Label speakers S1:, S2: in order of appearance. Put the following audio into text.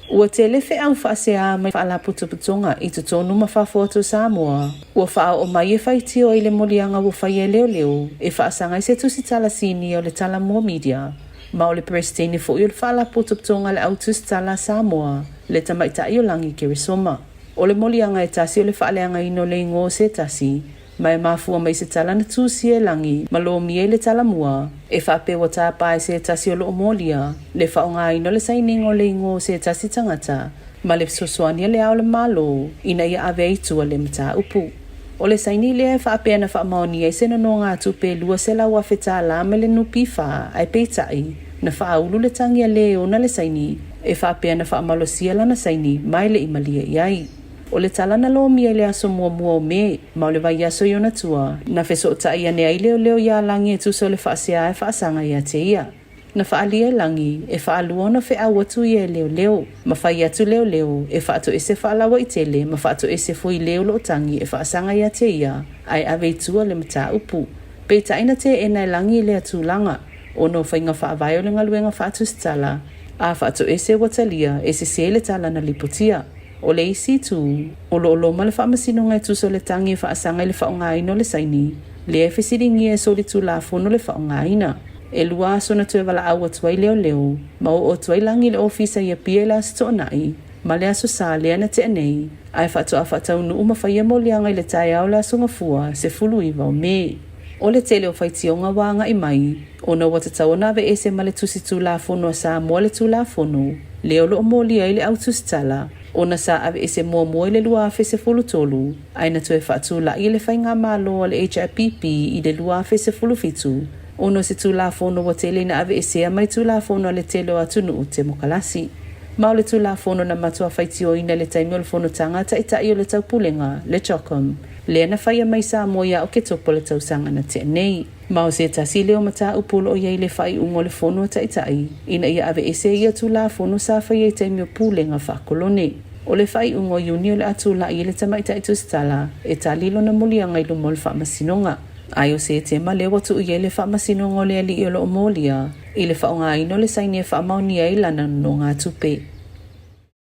S1: Ua tele feau faasea mai faalapotopotoga i totonu ma fafo atu o Samoa ua faaoo mai e faitio ai le moliaga ua faia e leoleo e faasaga i se tusitala sinia o le Talomua Media ma o le Peresetene foi o le Faalapotopotoga a le Au Tusitala a Samoa, le tamaitai o Lagi Keresoma. O le moliaga e tasi o le faaleagaina o le igoa o se tasi, ma e mafua mai se tala na tusia e Lagi ma lomia i le Talamua, e faapea ua tapa e se tasi o lo o molia le faaaogaina o le sainiga o le igoa o se tasi tagata ma le fesoasoani a le Ao o le Malo ina ia ave ai i tua le mataupu. O le saini lea e faapea na faamaonia ai se nonogatupe e $200,000 mai le NPF ae peitai, na faaulu le tagi a le ona le saini e faapea na faamalosia lana saini ma e le i malie i ai. O le tala na lomia i le aso muamua o Me, ma o le vaiaso i ona tua, na fesootai ane ai leoleo iā Lagi e tusa o le faasea e faasaga ia te ia. Na faaalia e Lagi e faalua ona feau atu ia e leoleo, ma fai atu leoleo e faatoese faalauaitele ma faatoese foi le o lo o tagi e faasaga ia te ia ae ave i tua le mataupu. Peitai na teena e Lagi lea tulaga, ona o faiga faavae o le galuega faatusitala, a faatoese ua talia e sesē le tala na lipotia. O le isi itu, o lo o loma le faamasinoga e tusa o le tagi e faasaga i le faaaogaina o le saini, lea e fesiligia e solitulafono le faaaogaina. E lua aso na toe valaau atu ai leoleo, ma oo atu ai Lagi i le ofisa i Apia i le Aso Toonai ma le Aso Sa lea na tea nei, ae faatoa faataunuu ma faia moliaga i le taeao o le Aso Gafua 19 o Me. O le tele o faitioga ua agai mai, ona ua tatau ona aveese ma le Tusi Tulafono a Samoa le Tulafono lea o lo o molia ai le au tusitala, ona sa aveese muamua i le 2013, ae na toe faatulai e le Faigamalo a le HRPP i le 2017, ona o se Tulafono ua tele ina aveesea mai Tulafono a le tele o atunuu temokalasi. Ma o le Tulafono na matua faitioina i le taimi o le Fonotaga a Taitai o le Taupulega, le CHOGM, lea na faia mai Samoa ia Oketopa o le tausaga na tea nei. Ma o se tasi lea o mataupu o lo o i ai le faaiuga o le Fono a Taitai ina ia aveese ia Tulafono sa faia i taimi o pulega faakolone. O le faaiuga o Iuni o le a tulai ai le tamaitai tusitala e tali lona moliaga i luma o le Faamasinoga. Ae o Setema lea ua tuu i ai le Faamasinoga o le Alii o lo o molia i le faaaogaina o le saini e faamaonia ai lana nonogatupe.